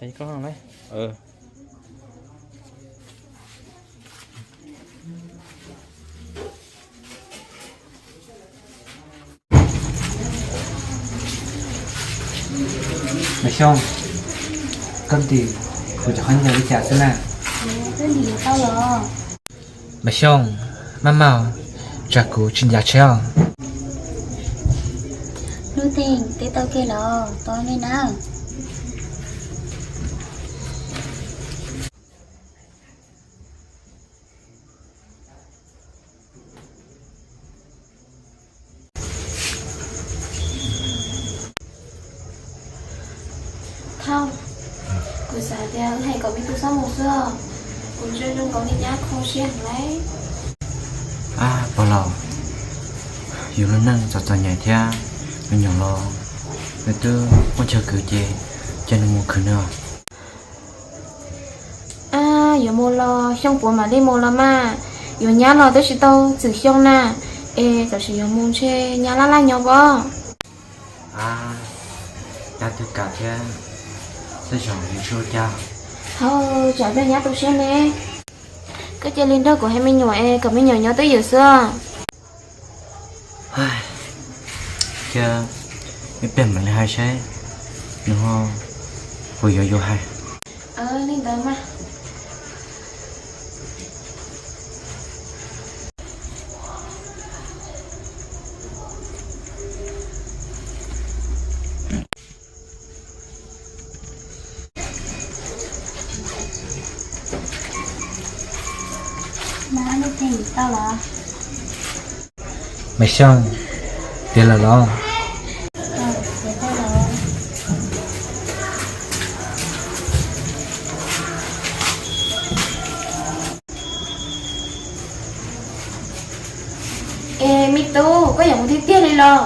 Mas Xyooj, koj ntim kuv cov khaub ncaws li cas xwb na? Mas Xyooj, maj mam, tsam kuv tsis ncav tsheb os. Hnub Teej, twb tau kiag los, tos nej na. Thauj, kuv xav tias wb hais kom me tub txhob mus xwb, kuv ntsej zoo nkaus li nyab kho siab heev lauj. Ab, pog laus, yus lub neej txom txom nyem thiab, me nyuam los nws twb muaj chaw khwv ces cia nws mus khwv nws os. Yuav mus los Xyooj puas mam li mus los mas, yuav nyab los twb tsis tau txwm xyoo na, es tam sim yuav mus ntshe nyab laj laj nyob pob. Nyab twb kam thiab, tej zaum yuav tsis ua cas. Hauj, tsam pliag nyab tu siab ne. Koj cia li nrog kuv hais me nyuam es kom me nyuam nyob twj ywm xwb. Thiab ib pliag mam li hais seb nws ho puas yuav yus hais. Li ntawd mas. Mas Xyooj, tiav lawm los? Es me tub, koj yuav mus tiag tiag li los?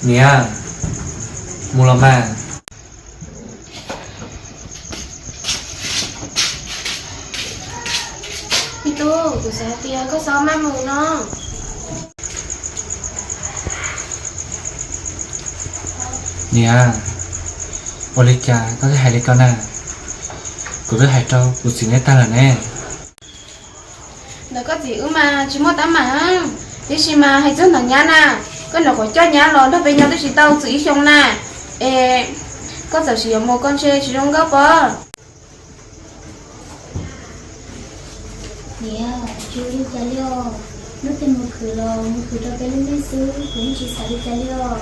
Niam, mus los mas. Me tub, kuv xav hais tias koj txhob maj mus no. Niam, ua li cas koj thiaj hais li ko na? Kuv twb hais rau kuv txiv neb tag lawm ne. Ntawm koj txiv wb mas tsis muaj teeb meem, tiam sis mas hais txog ntawm nyab na, koj nyuam qhuav coj nyab los nrog peb nyob twb tsis tau txwm ib xyoo na, es koj txawm sim yuav mus koj ntshe tsis zoo nkauj pob. Niam, tsis ua li cas li os. Hnub twg mus khwv los mus khwv rau peb lub neej xwb, kuv yeej tsis xav li cas li os.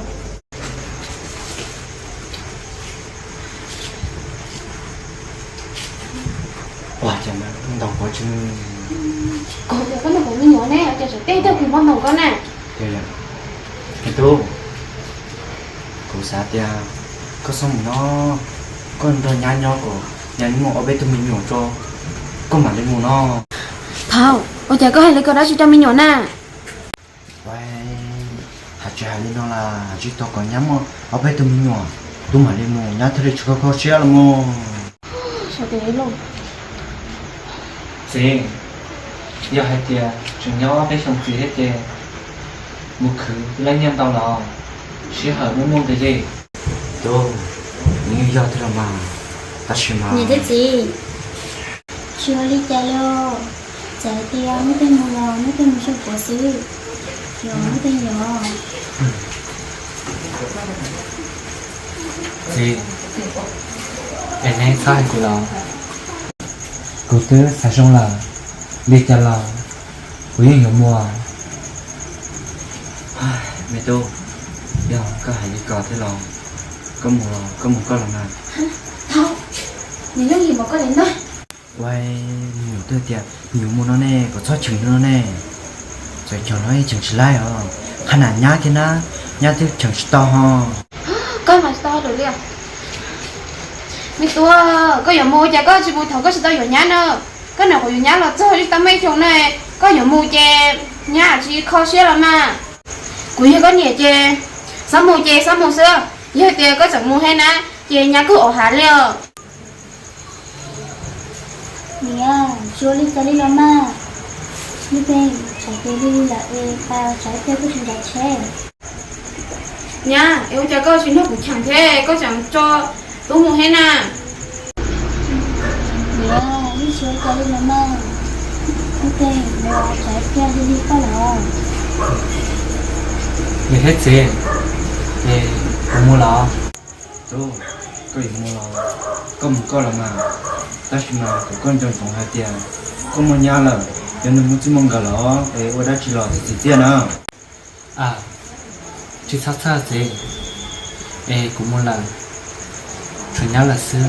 Ua cas mas ntaus kuv tsis, kuv tias koj ntaus kuv me nyuam ne, ua cas tsam tej tag kis npau ntaus koj na. Me tub, kuv xav tias koj txhob mus no, koj nrog nyab nyob kom nyab muaj ob peb tug me nyuam tso, koj mam li mus no. Thaum, ua cas koj hais li ko dab tsi rau me nyuam na? Hais tsis hais li no las, tsis tau kom nyab muaj ob peb tug me nyuam, tub mam li mus, nyab thiaj li tsis kho kho siab los mus. Txiv, yog hais tias tseem nyob ob peb xyoos ntxiv thiab ces mus khwv ib lub nyiaj ntau los sij hawm muaj muaj nqis li. Tub, nws yeej yog thiab los mas, tab sis mas niam thiab txiv, tsis ua li cas li os. Txawm hais tias muaj tej mus los muaj tej mus xyoo puav xwb, yog muaj tej yog. Txiv, es neb txhob hais kuv los, kuv twb xav zoo lawm, li cas los kuv yeej yuav mus. Me tub, yog koj hais li ko thiab los, koj mus, koj mus koj los mas. Thaum, nws yooj yim npaum koj li ntag. Ua, me nyuam twb tias me nyuam mus no ne, kom txhob cheem no ne. Txawm cheem no yeej cheem tsis laib os, qhov nyab kiag na, nyab twb cheem tsis tau ho. Koj mas tsis tau hais lus li. Me tub, koj yuav mus ces koj tsis mus thaum koj tsis tau yuav nyab na. Koj nyuam qhuav yuav nyab los txog tsis tau muaj ib xyoos na, koj yuav mus ces nyab tsis kho siab los mas. Kuv yog koj niam ces txhob mus ces txhob mus xwb, yog tias koj tseem mus thiab na ces nyab kawg ua hav li os. Niam, tsis ua li cas li los mas. Neb pheej tsam tes li lawm es pas tsam ib pliag kuj tsis ncav tsheb. Nyab, es ua cas koj tsis nrog kuv cheem thiab koj tseem tso tub mus thiab na? Niam, yeej tsis ua cas li los mas. Ub, niam, tsam tiag li li koj los. Niam thiab txiv, es kuv mus los. Tub, koj yuav mus los? Koj mus koj los mas, tab sis mas kom koj nco ntsoov hais tias koj muaj nyab lawm, cov neeg muaj txij muaj nkawm los es ua dab tsi los txiv txiaj na. Tsis txhob txhawj txiv, es kuv mus lawm, tshuav nyab lawm xwb,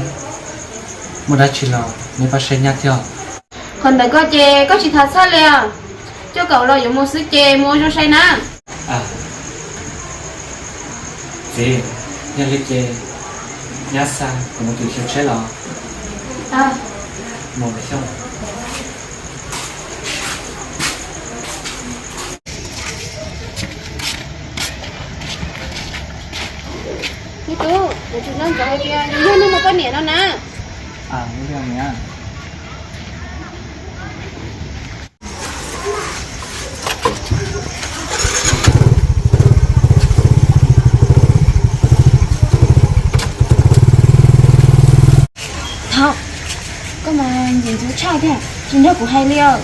muaj dab tsi los nej pab saib nyab thiab. Qhov ntawd koj ces koj tsis txhob txhawj li os. Coj kaum los yuav mus xwb ces mus ua zoo sai na. Txiv, yog li ces nyab xa kuv mus tim xyoo tsheb los. Mus lawm Xyooj. Me tub, kuv tsis nco ntsoov hais tias yog nej muaj poj niam no na. Thaum, koj mas ntxim ntxub tshaj tiag, tsis nrog kuv hais li os.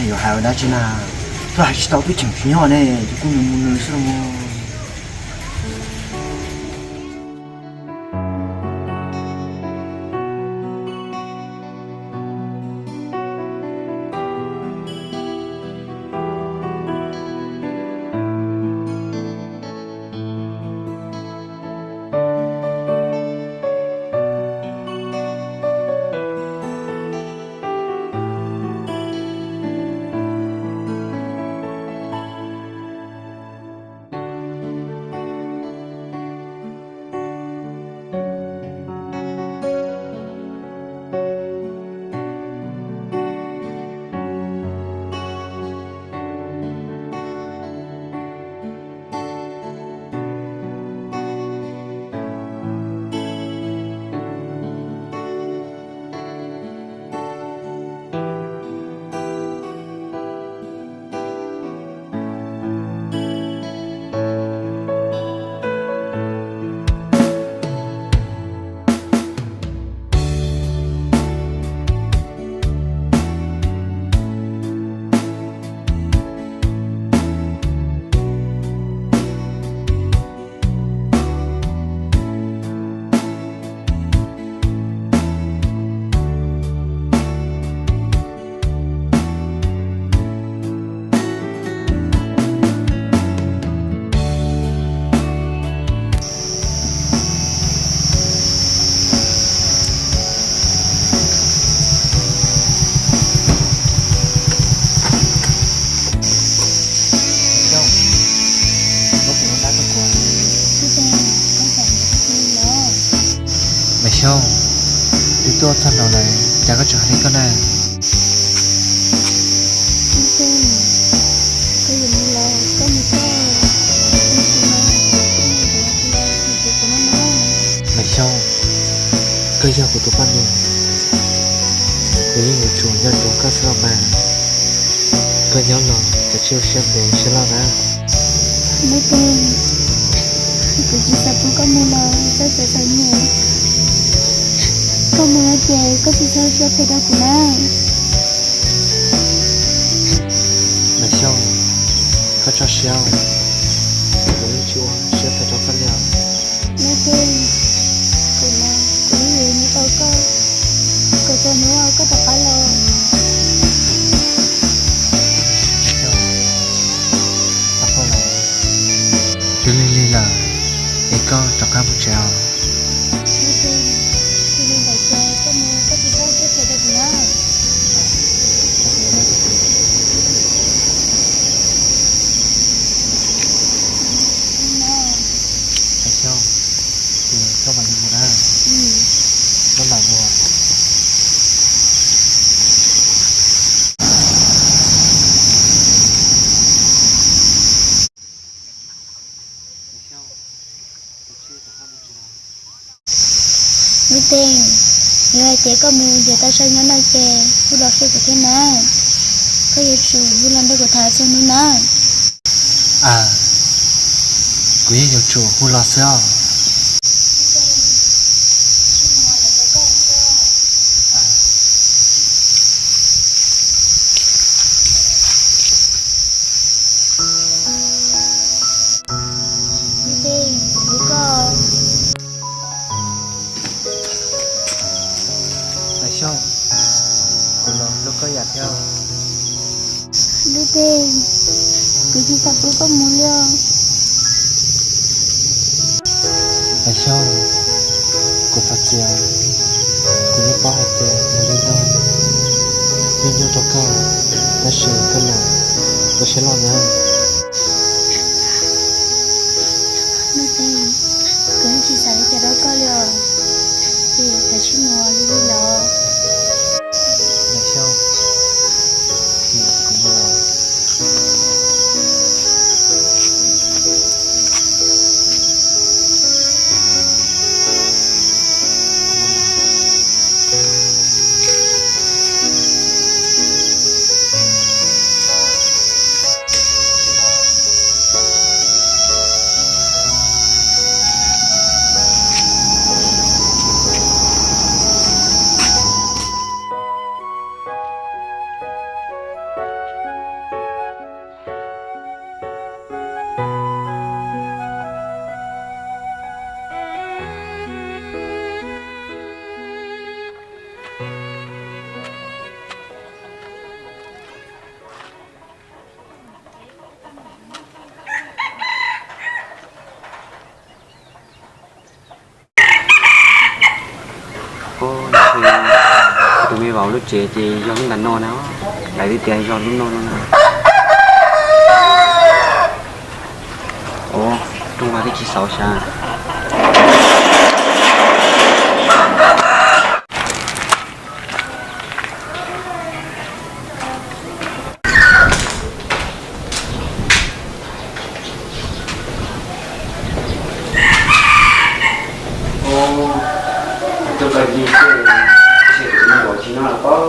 Yuav hais ua dab tsi na, twb hais tsis tau twb cheem tsis nyob ne, ces kuj mus mus nws xwb los. Maiv Xyooj, twb tuaj txog no lawm cas koj tseem hais li koj na? Maiv Xyooj, koj yog kuv tus poj niam, kuv yeej yuav tsum nco ntsoov koj xwb los mas. Koj nyob los kav tsij ua siab ntev siab loj na. Maiv Xyooj, kuv tsis xav pub koj mus los txhob xav xav nyiam. Koj mus no ces koj tsis txhob siab phem rau kuv na. Maiv Xyooj, koj tso siab, kuv yeej tsis ua siab phem rau koj li os. Maiv Xyooj, kuv mas kuv yeej yuav nyob tos koj, kom txog hnub koj rov qab los. Twb lig lig lawm, es koj rov qab mus tsev os. Maiv Xyooj, ces koj mam li mus na, koj mam mus. Maiv Xyooj, yog hais tias koj mus nrhiav tau saib nyab no ces kuj los qhia kuv thiab na. Koj yuav tsum hu los nrog kuv tham txog hnub na. Aw, Kuv yeej yuav tsum hu los xwb os. Tais Xyooj, kuv los hlub koj yam thiab. Lub teb, kuv tsis xav pub koj mus li os. Tais Xyooj, kuv thov txim, kuv yeej paub hais tias yog li no, yeej nyuaj rau koj, tab sis koj los, koj siab loj na. Lub teb, kuv yeej tsis xav li cas rau koj li os. Es koj sim mus li los. Tais Xyooj, kuv mus lawm. Tus me vauv lub tsev ces yog lub ntawm no na, lawv tias yog lub no no na. Ua, rooj vag twb tsis xauv sav. Tus koj yig xwb, ntshe tus no los tsis nyob lawm pob.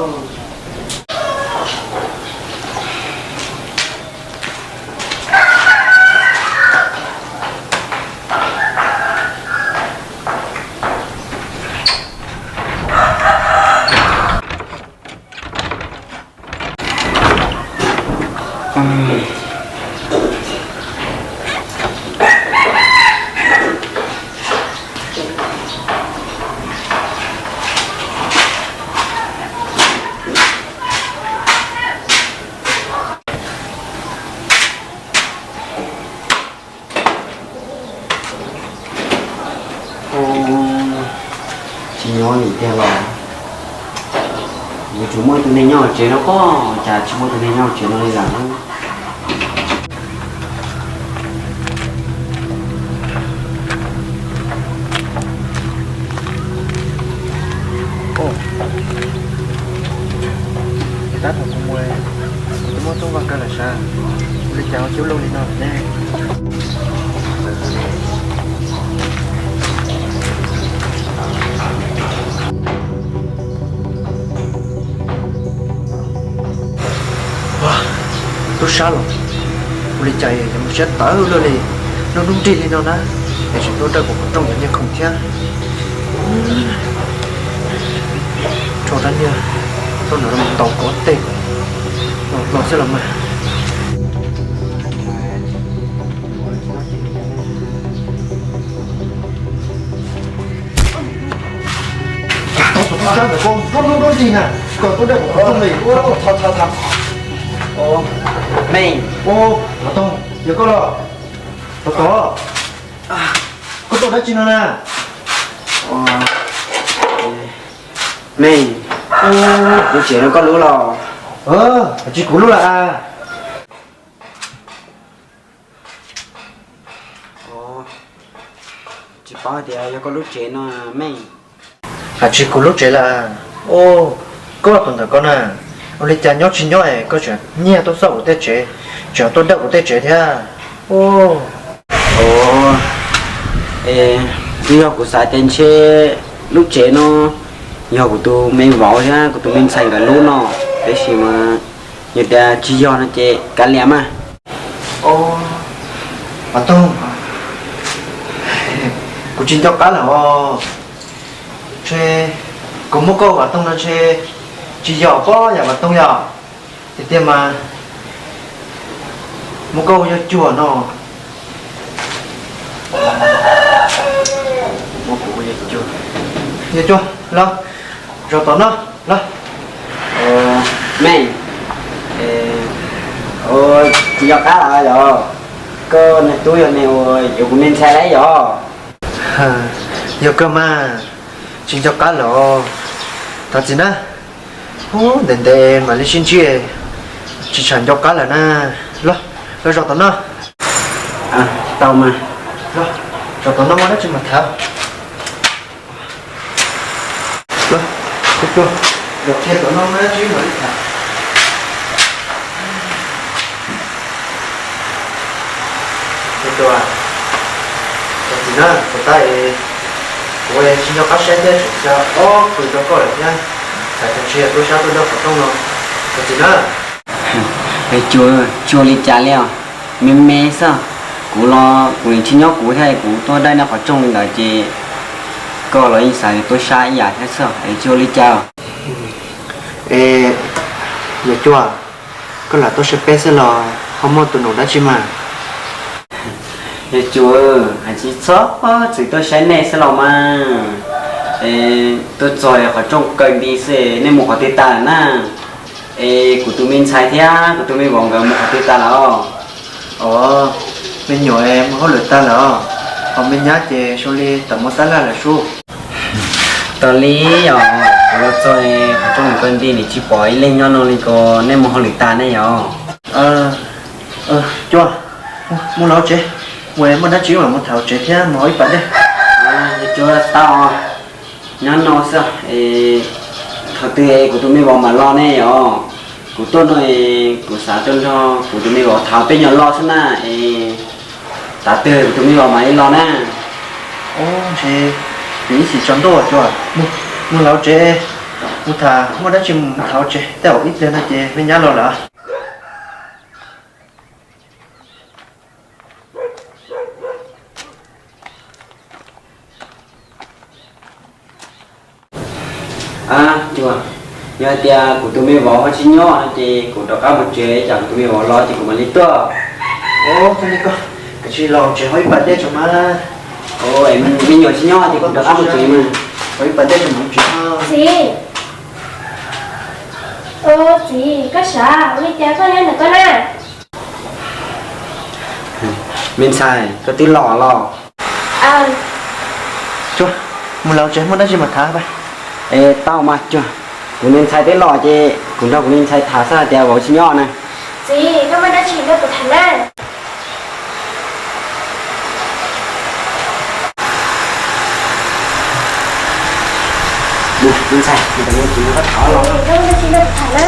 Tsis nyob li tiag los? Yuav tsum muaj tus neeg nyob hauv tsev no pob, cas tsis muaj tus neeg nyob hauv tsev no li lawm. Tab tom kuv mus, kuv twb muab rooj vag kaw lawm sav, ua li cas ua cub lug li no ne? Tub sab los, ua li cas yuav mus siab tawv luaj li, lub hnub nrig li no na, es tseem tuaj dawj kuv qhov rooj yuav nyiaj khoom thiab. Rho rab niag rooj no mus ntaus kom tej no hlo xwb los mas. Tau tus tub sab ntawd koj nrub nrub nrub ntij na, koj tuaj dawj kuv qhov rooj li. Mej, Tom Toog, yog koj los? Tom Toog, koj tuaj dab tsi no na? Mej, lub tsev no koj lub los? Tsis kuv lub lawm as. Tsis paub tias yog koj lub tsev no, Mej. Hais tsis kuv lub tsev lawm. Ub, koj tus ntawm koj na, ua li cas nyob tsis nyob es koj tseem nyiag tuaj xauj kuv tej tsev, tseem tuaj dawj kuv tej tsev thiab. Ub, twb yog kuv xav tias ntshe lub tsev no yog kuv tus me vauv thiab kuv tus me ntxhais nkawd lub no, tab sis mas yog tias tsis yog no ces kav liam mas. Tom Toog, Tsis nco qab lawm os. Ntshe kuv muab koj ua Vam Toog no ntshe tsis yog pob yam Vam Toog yom. Tiag tiag mas muab koj ua Yawg Cuag no. Yawg Cuag, los zaum tom no los. Meej, tsis nco qab lawm yog? Koj niag tub yog niag uas yuav kuv me ntxhais lawm yog? Yog kawg mas, tsis nco qab lawm. Thov txim na. Ub, ntev ntev mam li sib ntsib, tsis tshua nco qab lawm na. Los, los zaum tom no. Tau mas. Los, zaum tom no muaj dab tsi mas tham. Los, zaum kiag tom no muaj dab tsi mam li tham. Yawg Cuag, thov txim na, puas tab kuv tsis nco qab saib thiab tseem xa ob pwm rau koj lawm thiab, xav tias ntshe yog tuaj sab tuaj dawj qhov rooj no. Thov txim na. Yawg Cuag, tsis ua li cas li os, me me xwb. Kuv los kuv tsis nyob kuv thiab kuv tuaj dawj nej qhov rooj li ntawd ces koj los yeej xav tias tuaj sab ib yam thiab xwb, tsis ua li cas. Es Yawg Cuag, koj lam tuaj saib peb xwb los ho muaj tus num dab tsi mas? Yawg Cuag, hais tsis txhob txwm tuaj saib nej xwb los mas. Es tuaj txog qhov rooj kaw nti xwb, nej mus qhov twg tas lawm na? Es kuv tus me ntxhais thiab kuv tus me vauv nkawd mus qhov twg tas lawm? Os, me nyuam mus hauj lwm tas lawm, ho me nyab ces zoo li tawm mus tab laj lawm sub. Tau li os, kuv los txog qhov rooj kaw nti nim tsis pom ib leeg nyob no li ko, nej mus hauj lwm tas ne yom? Cuag, mus los tsev, mus muaj dab tsi mam mus tham tsev thiab mus hauv ib pas dej. Yawg Cuag, tau, nyob no xwb. Thaum twg kuv tus me vauv mam los ne yom? Kuv tuaj no kuv xav tuaj nrog kuv tus me vauv tham peb nyuam loj xwb na. Tav twg kuv tus me vauv mam li los na? Ub, ntshe nws ib chim tsaus ntuj Cuag, mus los tsev, mus tham muaj dab tsi mus tham tsev, tej zaum ib pliag no ces me nyab los lawm. Cuag, yog hais tias kuv tus me vauv ho tsis nyob no ces kuv rov qab mus tsev, cas kuv tus me vauv los ces kuv mam li tuaj. Ub, koj, koj tsis los tsev hauv ib pas dej tso mas. Me nyuam tsis nyob ces kuv rov qab mus tsev mas. Hauv ib pas dej tso mas. Txiv, txiv, koj sav ua li cas koj nyob ntawm koj na? Me ntxhais, koj twb los los? Cuag, mus los tsev muaj dab tsi mam tham. Es tau mas Cuag, kuv niag ntxhais twb los ces kuv nrog kuv niag ntxhais tham xwb, hais tias vauv tsis nyob na. Txiv, koj muaj dab tsi nrog kuv tham na. Me ntxhais, kuv tus me txiv no koj thov los. Koj muaj dab tsi nrog kuv tham na.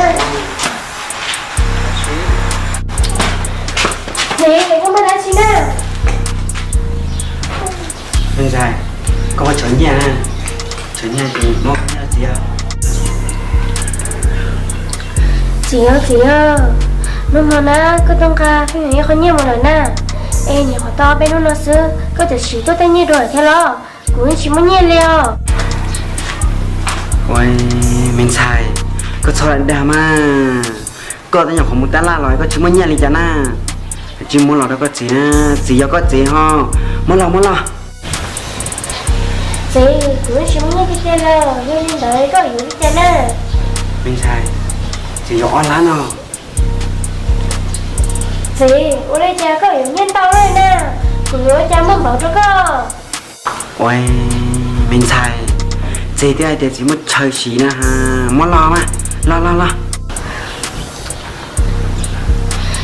Txiv, koj muaj dab tsi na? Me ntxhais, koj muab tshuav nyiaj na, tshuav nyiaj ces muab qhov nyiaj rau txiv. Txiv, txiv, hnub no na koj tuaj nqa peb nyuam yaus qhov nyiaj mus lawm na. Es nyuam qhuav tau peb hnub no xwb koj txawm siv tuaj tej nyiaj dua lawm thiab los? Kuv yeej tsis muaj nyiaj li os. Ua, me ntxhais, koj txhob lam dag mas. Koj twb nyuam qhuav mus tab laj los koj tsis muaj nyiaj li cas na? Tsis muab los rau koj txiv na, txiv yog koj txiv ho. Muab los, muab los. Txiv, kuv yeej tsis muaj nyiaj tiag tiag li, yog li ntawd koj yuav li cas na? Me ntxhais, txiv yuav ob lab no. Txiv, ua li cas koj yuav nyiaj ntau li na? Kuv yuav ua cas muaj npaum rau koj? Ua, me ntxhais, txiv twb hais tias txiv muaj chaw siv na. Muab los mas, los los los.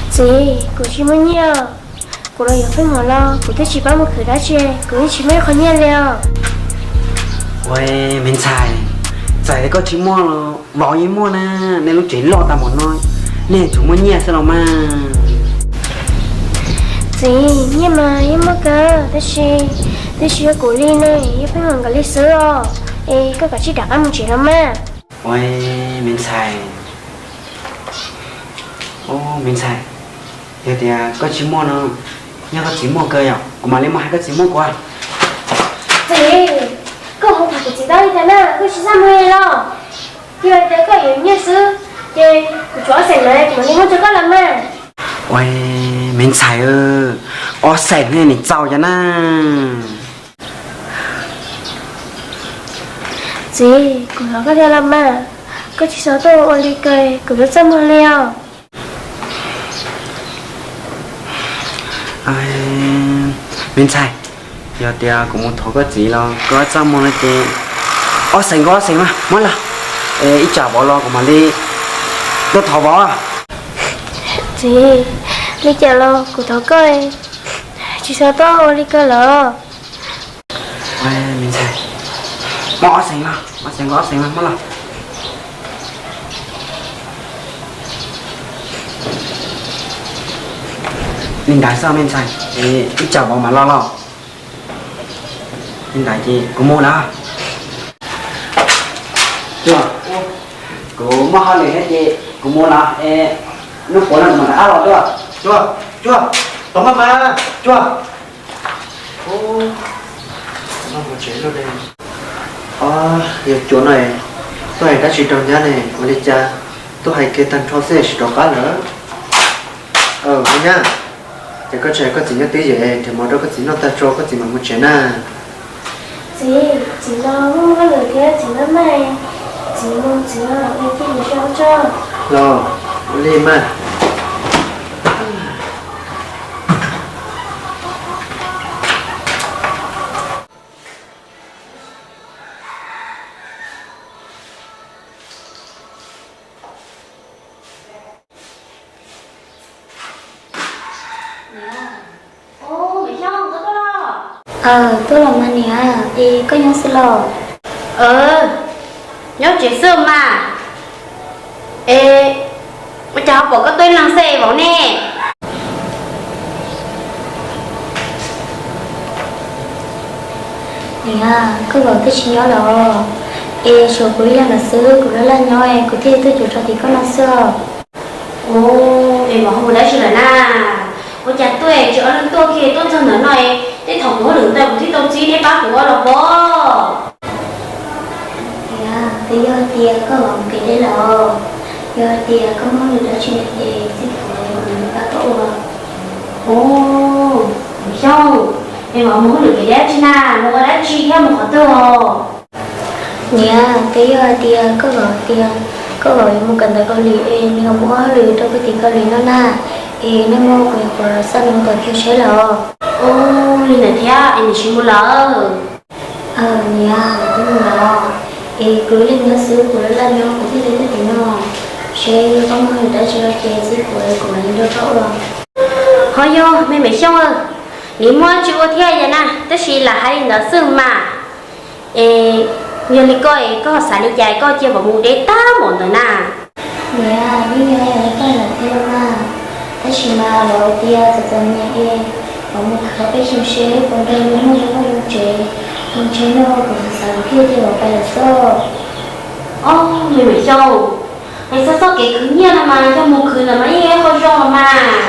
Txiv, kuv tsis muaj nyiaj. Kuv los yuav pheej hwm los kuv twb tsis paub mus khwv dab tsi, kuv yeej tsis muaj ib qho nyiaj li os. Ua, me ntxhais, txawm tias koj tsis muaj los vauv yeej muaj na, nej lub tsev loj tag npaum no, nej yuav tsum muaj nyiaj xwb los mas. Txiv, nyiaj mas yeej muaj kawg, tab sis, tab sis yog kuv li ne, yeej pheej hwm nkawd li xwb os. Es koj kav tsij rov qab mus tsev los mas. Ua, me ntxhais, ua, me ntxhais, yog tias koj tsis muaj no, yog koj txiv muaj kawg yom, kuv mam li mus hais koj txiv muab kuv. Txiv, koj mus tham kuv txiv tau li cas na, koj tsis txaj muag li los? Yog tias koj yuav nyiaj xwb ces kuv tshuav ob xeem ntawd kuv mam li muab rau koj los mas. Ua, me ntxhais, ob xeem ne nim txaus yog na. Txiv, kuv thov koj thiab los mas, koj tsis txhob tuaj ua li ko, kuv twb txaj muag li os. Me ntxhais, yog tias kuv mus thov koj txiv los koj txaj muag no ces ob xeem, koj ob xeem mas muab los, es ib tsam vauv los kuv mam li tuaj thov vauv. Txiv, li cas los kuv thov koj, tsis txhob tuaj ua li ko los. Me ntxhais, muab ob xeem los, ob xeem, koj ob xeem mas muab los. Li ntawd xwb me ntxhais, ib tsam vauv mam los los. Li ntawd ces kuv mus lawm. Cuag, kuv muaj hauj lwm thiab ces kuv mus lawm es hnub puav no kuv mam rov qab los dua. Cuag, cuag, tos maj mas, cuag. Yog cuag no, tuaj hais dab tsi rau nyab ne, ua li cas tuaj hais kiag tag nrho xwb es rov qab lawm? Nyab, ces koj tsis hais koj txiv nyob twj ywm, nrhiav mov rau koj txiv noj tag tso koj txiv mam mus tsev na. Txiv, txiv los muaj hauj lwm thiab txiv maj maj, txiv mus txiv los ua tij mus soj tso. Los, ua li mas. Aw, tuaj los mas niam, es koj nyob xwb los? Nyob tsev xwb mas. Es ua cas ho pom koj tuaj ib leeg xwb es vauv ne? Niam, koj vauv twb tsis nyob lawm os. Es tshuav kuv ib leeg lawm xwb, kuv laj laj nyob es kuv thiaj tuaj cuag tso tim koj no xwb os. Ua, es vauv ho mus dab tsi lawm na? Ua cas tuaj es tsis ob leeg tuaj kiag, tuaj txog ntawm no es tej thaum kuv hauj lwm tag kuv thiaj tau txib neb pab kuv ua los pob. Niam, twb yog hais tias koj vauv mus kev deb lawm os. Yog hais tias koj muaj hauj lwm dab tsi no ces txij kuv es kuv mam li pab koj ua. Ua, Xyooj, es vauv mus hauj lwm kev deb dab tsi na, mus ua dab tsi thiab mus qhov twg os? Niam, twb yog hais tias koj vauv tias koj vauv yuav mus kawm ntawv Kaus Lim es nws yuav mus ua hauj lwm rau pem tim Kaus Lim no na, es nej muab kuv nyuam qhuav xa nws mus tom kiag saib lawm os. Ua li ntawd thiab es nws tsis mus lawm? Niam, nws twb mus lawm, es kuv ib leeg nyob xwb, kuv laj laj nyob kuv thiaj li tuaj tim no, seb koj muaj hauj lwm dab tsi no ces txib kuv es kuv mam li nrog koj ua. Ho yog me me Xyooj, nws muaj tsis ua thiab yom na, tab sis lam hais li ntawd xwb mas. Es yog li koj es koj xav li cas koj cia vauv mus deb tag npaum ntawd na? Niam, yeej yog li koj hais thiab los mas, tab sis mas vauv tias txom txom nyem es vauv mus khwv peb xyoo seb puas nrog nws muaj zoo nkauj zoo tsev, mus ntshe no kuv xav xav thiaj cia vauv pais lawm xwb. Ob, me me Xyooj, es txoj txoj kev khwv nyiaj no mas yog mus khwv ntawd mas yeej yog qhov zoo los mas,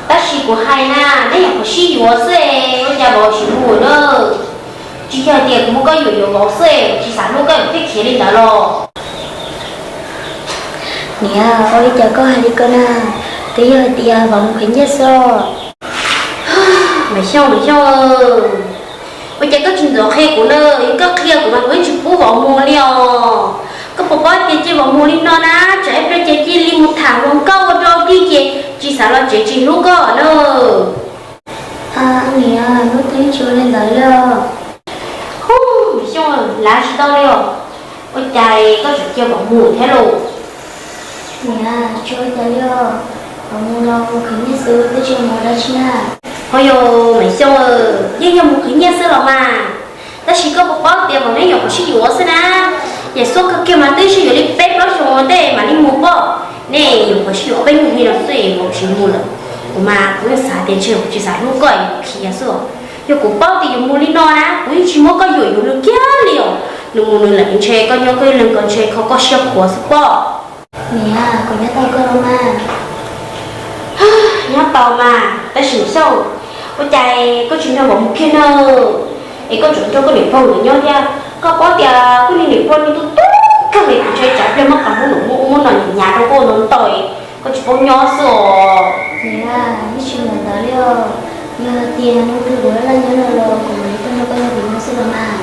tab sis kuv hais na, neb nyuam qhuav sib yuav xwb es ua cas vauv tsis mus na? Tsis yog hais tias kuv muab koj yuam yuav vauv xwb es tsis xav hlub koj vauv thiaj khiav li ntawd los? Niam, ua li cas koj hais li ko na? Twb yog hais tias vauv mus khwv nyiaj xwb os. Me Xyooj, me Xyooj, ua cas koj tsis ntxuav qhia kuv na? Yog koj qhia kuv mas kuv yeej tsis pub vauv mus li os. Koj puas paub tias cia vauv mus li no na, tsam ib pliag ces cia li mus tham hluas nkauj ua rau dij ces tsis xav los tsev tsis hlub koj na. Niam, lub twb tsis ua li ntawd li os. Hu, me Xyooj, lav tsis tau li os. Ua cas koj tseem cia vauv mus thiab lauj? Niam, tsis ua cas li os. Vauv mus los mus khwv nyiaj xwb, twb tsis mus ua dab tsi na. Ho yog me Xyooj, yeej yog mus khwv nyiaj xwb los mas, tab sis koj puas paub tias vauv neb nyuam qhuav sib yuav xwb na. Yam xub kawg kiag mas twb sib yuav li peb plaub xyoo tej mam li mus pob. Nej nyuam qhuav sib yuav ob peb nyuag hli no xwb es vauv tsis mus lawm. Kuv mas kuv yeej xav tias ntshe vauv tsis xav hlub koj es vauv khiav xwb os. Yog kuv paub tias yuav mus li no na kuv yeej tsis muab koj yuam yuav nws kiag li os. Nws mus nws lawm ntshe koj nyob koj ib leeg ko ntshe kho koj siab qhuav xwb pob. Niam, kuv nyob tau koj los mas. Nyob tau mas, tab sis Xyooj, ua cas koj tsis nrog vauv mus kiag na? Es koj tseem nrog koj niam pog nkawd nyob thiab, koj paub tias koj niag niam pog niag tub tub kawg li, kuv ntshai tsam pliag muab qhov hnub nws muab ub muab no nim nyav rau koj ua ntau ntau es koj tsis paub nyob xwb os. Niam, yeej tsis ua ntawd li os. Yog tias hnub twg kuv laj laj nyob no los kuv mam li tuaj nrog koj nyob tim no xwb los mas.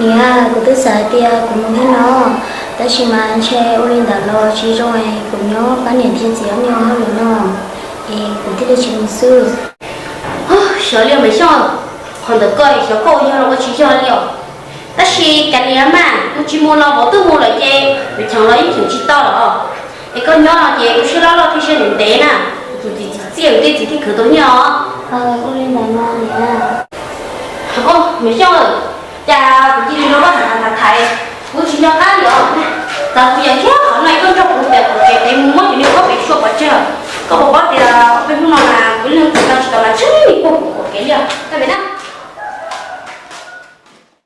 Niam, kuv twb xav hais tias kuv mus thiab no, tab sis mas ntshe ua li ntawd los tsis zoo es kuv nyob pab niam thiab txiv ob niag hauj lwm no, es kuv thiaj li tsis mus xwb. Xyov li os Maiv Xyooj, qhov ntawd koj xyov koj ua yog los ua tsis yog li os. Tab sis kav liam mas, mus tsis mus los vauv twb mus lawm ces yuav cheem los yeej cheem tsis tau lawm. Es koj nyob no ces ua siab loj loj thiab siab ntev ntev na, tus txiv txiv txiaj tej txiv thiaj khwv tau nyiaj os. Ua li ntawd mas niam. Maiv Xyooj, cas kuv cia li nrog koj tham tham tham, kuv tsis nco qab li os. Txawm kuv yam nrhiav qhov no es koj nrog kuv tias kuv tsev tes mus muab cov niag khaub pem tshuaj pov tseg. Koj puas paub tias peb hnub no mas kuv ib leeg tsis tau tsis tau na,